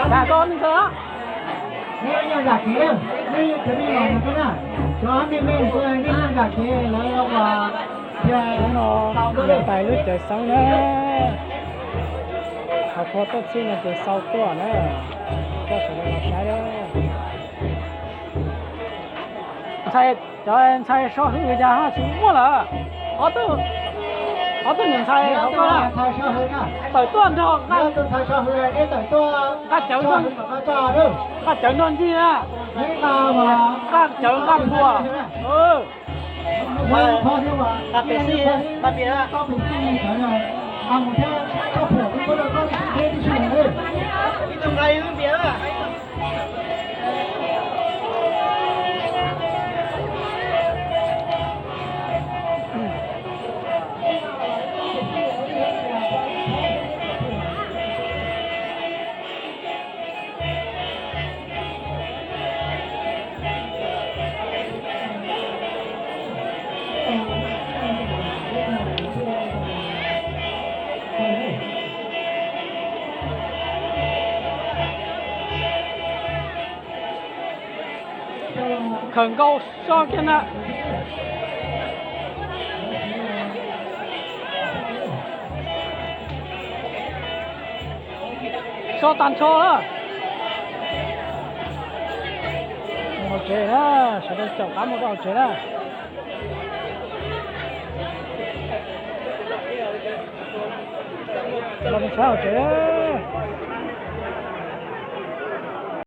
Nyob zoo, nej cov me nyuam tuaj nej yeej zam kev lawv los ua thiab. Niam tais lub cawv xeeb na, qhov qhua tuaj txhij no ces xau tuaj na, coj sawv daws los saib na. Ntxhais, cov ntxhais so hwj cas ho tsis muaj lawm? Ob tug, ob tug niam ntxhais hauv ko tawm tuaj nrog nqaj cawv, nqaj cawv nrog ncig na, nqaj cawv nqaj qhua. Khawm nkaus so kiag na. So tag nrho na. Mus hauv tsev na, sawv daws caum qab mus rau hauv tsev na. Los mus sawv hauv tsev.